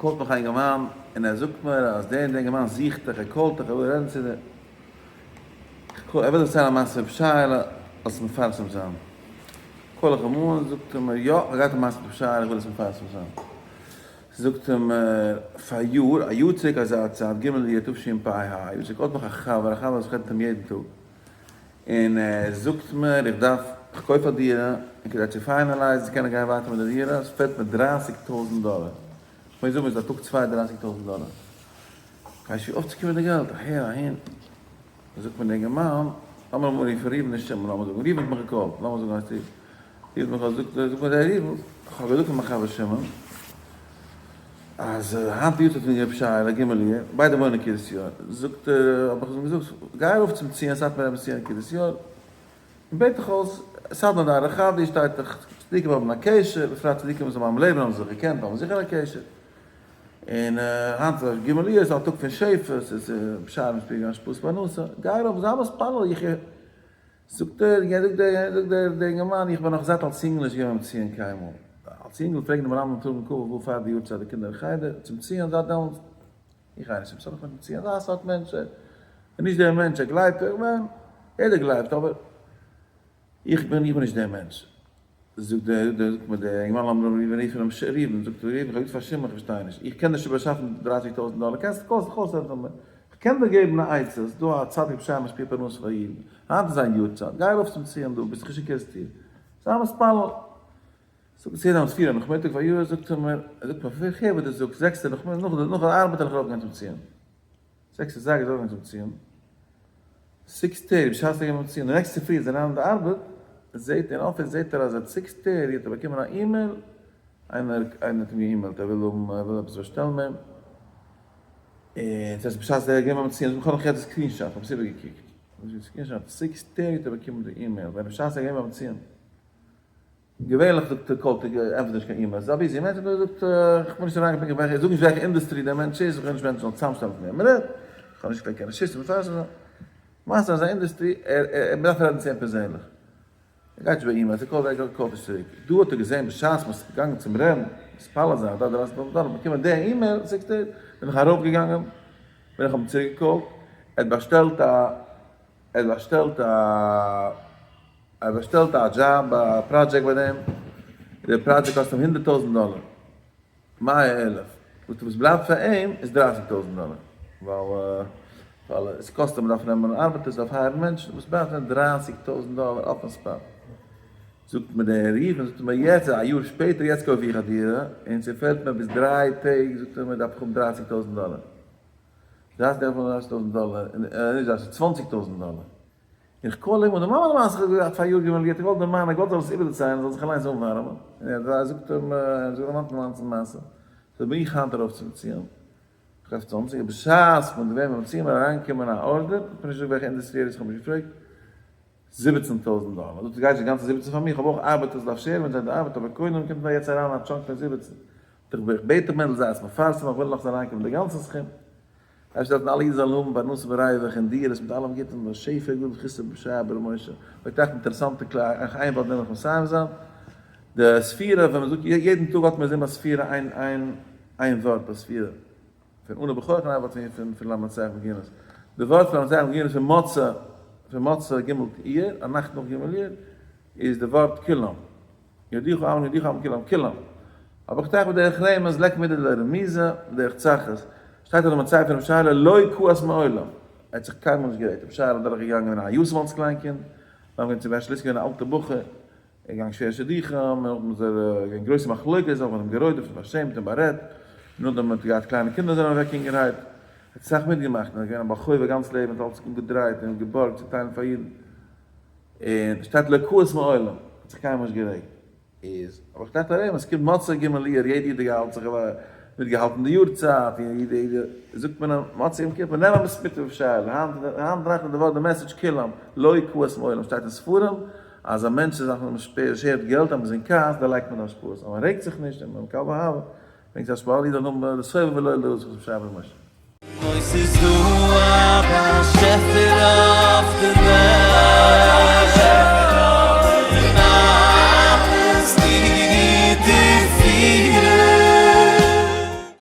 call ט מיך א אינגערמאן און ער זאגט מיר אז דער און דער אינגערמאן זוכט דיך, ער call ט דיך, ער וויל רעדן צו דיר. איך call, ער וויל דערציילן א מעשה מיט ר' שייעלע, זאלסט עס מפרסם זיין. call איך אים אן, זאגט ער מיר, יא, איך האב געהאט א מעשה מיט ר' שייעלע, איך וויל עס מפרסם זיין. זאגט ער מיר, פאריאר, א יאר צוריק אזא צייט, ג' אייר תשפ ה, א יאר צוריק, call ט מיך א חבר, א חבר וואס איך רעד מיט אים יעדן טאג, און ער זאגט מיר איך דארף, איך קויף א דירה, און כדי צו finalize ן צו קענען גיין ווייטער מיט די דירה, עס פעלט מיר דרייסיג טויזנט דאלער, איך מוז האבן איז א טאג צוויי דרייסיג טויזנט דאלער, איך ווייס נישט ווי אויפצוקומען די געלט, אהער אהין, זאגט מיר דער אינגערמאן, לאמיר אמאל רופן ראובן נישט שמעון, לאמיר זאגן ראובן האט מיך גע call ט, לאמיר זאגן הייסט ראובן, ראובן האט מיך געזאגט, זאגט מיר דער ראובן, איך האב געזאגט פאר מיין חבר שמעון, אז היינט יארצייט פון ר' שייעלע ג' אייר, ביידע וואוינען אין קרית יואל, זאגט ער, האב איך אים געזאגט, גיי ארויף צום ציון, סאטמאר רבינ'ס ציון אין קרית יואל, און בעט דיך אויס, סדנא דארעא חדי שטייט דאך, צדיקים האבן א קשר, בפרט צדיקים וואס האבן ביים לעבן האבן זיך געקענט האבן זיכער א קשר, און היינט איז ג' אייר, ס'איז א טאג פון שפע, ס'איז בשער משפיע השפעות פרנסה, גיי ארויף זיי מתפלל, איך זאגט ער, זאגט דער, זאגט דער, דער אינגערמאן, איך בין נאך זייט אלס יונגל נישט געווען ביים ציון קיינמאל. אלס יונגל פלעגן די מלמדים טראגן כבוד וואו פאר די יארצייט די קינדער אין חדר, צום ציון זייט דעמאלטס, איך גיי נישט צום ציון, איך בין ציון, אזא סארט מענטש, ער איז נישט דער מענטש, ער גלייבט, איך מיין, יעדער גלייבט, אבער איך בין, איך בין נישט דער מענטש. זאגט דער, זאגט מיר דער אינגערמאן, לאמיר רופן אים ראובן, זאגט ער, ראובן, איך האב געזאגט פאר שמעון, איך פארשטיי נישט, איך קען נישט באשאפן דרייסיג טויזנט דאלער, קענסט, קאסט דיך אויס, ענטפער מיר, איך קען דיר געבן א עצה, ס'איז דא א צדיק בשם משפיע פרנסה פאר אידן, היינט איז זיין יארצייט, גיי ארויף צום ציון דא, ביסט נישט אין קערעסטיר, זיי מתפלל. זאגט צו יענעם ספירה נאכמיטאג פאריאר, זאגט ער מיר, ער זאגט מיר, איך הער וואס דו זאגסט, זעקסע נאכמיטאג, נאך די ארבעט וועל איך ארויפגיין צום ציון. זעקס אזייגער איז ער ארויפגעגאנגען צום ציון, six thirty בשעת ער איז געווען ביים ציון, די נעקסטע צופרי איז ער אריין אין די ארבעט, זעט אין אפיס זעט ער אז at six thirty האט ער באקומען א אימעיל, איינער איינער האט אים געאימעילט ער וויל האבן ער וויל עפעס באשטעלן ביי אים, און ס'הייסט בשעת ער איז געווען ביים ציון, איך האב נאך יעצט די screenshot, איך האב עס איבערגעקוקט, six thirty האט ער באקומען די אימעיל, ווען בשעת ער איז געווען ביים ציון. געווענליך זאגט ער call ט ער ענטפערט נישט קיין אימעילס, איז א busy מענטש, אבער ער זאגט איך בין נישט אריינגעפונקען וועלכע, איך זאג נישט וועלכע אינדוסטרי דער מענטש איז, איך וויל נישט מענטשן זאלן צוזאמשטעלן פון וועם מען רעדט, איך האב נישט קיין רשות צו מפרסם זיין. למעשה אזא אינדוסטרי, ער ער מען דארף רעדן צו אים פערזענליך, ער גייט נישט ביי אימעילס, ער call ט ער call ט נישט צוריק. דא האט ער געזען בשעת מען איז געגאנגען צום רבי'ן מתפלל זיין, דארף דרייסיג טויזנט דאלער, באקומען די אימעיל, זאגט ער, בין איך ארויפגעגאנגען, בין איך האב אים צוריק גע call ט, ער האט באשטעלט א ער האט באשטעלט א. ער באשטעלט א דזשאב א פראדזשעקט ביי דעם, די פראדזשעקט קאסט אים הונדערט טויזנט דאלער, מאה אלף, וואס וואס בלייבט פאר אים איז דרייסיג טויזנט דאלער, ווייל ווייל עס קאסט אים, מען דארף נעמען ארבעטערס, מען דארף hire ן מענטשן, וואס בלייבט אים דרייסיג טויזנט דאלער אויפן spot. זאגט מיר דער ראובן, זאגט ער מיר יעצט א יאר שפעטער יעצט קויף איך א דירה, און ס'פעלט מיר ביז דריי טעג, זאגט ער מיר דארף איך האבן דרייסיג טויזנט דאלער, דרייסיג טויזנט דאלער, נישט דרייסיג, צוואנציג טויזנט דאלער. איך call אים און די מאמע למעשה איך האב געהאט פאר יאר געווען געהערט איך וואלט דערמאנען איך וואלט זאל עס איבערדערציילן זאל זיך אליינס אנווארעמען און ער זאגט אים ער זאגט דערמאנט אים מיין מעשה סאו בין איך היינט ארויף צום ציון איך דארף צוואנציג בשעת כ'בין געווען ביים ציון איז אריינגעקומען א order איך בין נישט זיכער וועלכע אינדוסטרי ער איז איך האב נישט געפרעגט זיבעצן טויזנט דאלער זאגט ער גייט נישט די גאנצע זיבעצן פאר מיר איך האב אויך ארבעטערס דארף share ן מיט זיי די ארבעט אבער קודם קומט מיר יעצט אריין א chunk פון זיבעצן איך בעט דיך מענדל זיי עס מפרסם איך וויל נאך ס'זאל אריינקומען די גאנצע סכום. אפשר דארפן אלע אידן זאלן האבן פרנסה בריווח און דירות מיט אלעם גוטן בשפע גדול חסד בשער בר' משה. אויב טראכט אינטערעסאנטע קלאר איין ווארט נעם איך מסיים זיין. די ספירה ווען מ'זאגט יעדן טאג האט מען אינזין ביי ספירה איין איין איין ווארט ביי ספירה. פון אנא בכח און איין ווארט פון פון למנצח בנגינות. די ווארט פון למנצח בנגינות פון מוצא פון מוצאי ג' אייר, א נאכט נאך ג' אייר, איז די ווארט כולם. יודיך עמי יודיך עמי כולם כולם. אבער איך טראכט בדרך רמז ליכא מידי דלא רמיזא בדרך צחות. שטייט אויף די מצבה פון רבי שייעלע לא כעס מעולם. ער האט זיך קיינמאל נישט גערעגט. רבי שייעלע איז דורך געגאנגען ווען א יתום אלס קליין קינד. דאן געווען צו בעשליסק געווען א אלטע בחור. ער איז געגאנגען שווערע שידוכים. און נאכדעם איז ער געווען גרויסע מחלוקת. זיי האבן אים גערודפ'ט און פארשעמט און בארעדט. און נאכדעם האט ער געהאט קליינע קינדער זענען אוועק יונגערהייט. ער האט אסאך מיטגעמאכט און ער איז געווען א בעל חוב א גאנץ לעבן. האט אלץ אנגעדרייט און געבארגט צו טיילן פאר אידן. און שטייט לא כעס מעולם, האט זיך קיינמאל נישט גערעגט, איז אבער איך טראכט ארום, עס קומט מוצאי ג' אייר, יעדע איד האט זיך מיט געהאלטן די יארצייט, און יעדע איד זאגט מען אים מוצאי יום כיפור, נעם א מספיד רב שייעלע, היינט היינט נאכט איז די ווארט די message כולם, לא כעס מעולם, שטייט אין ספרים אז א מענטש איז נאכן share ט געלט אז מען איז אין כעס דערלייגט מען די השפעות, אז מען רעגט זיך נישט און מען מקבל אהבה, ברענגט זיך השפעה, אלע אידן זאלן האבן לשובע ולא לרזות רב שייעלע משה. אוי ס'איז דא א באשעפער אויף די וועלט.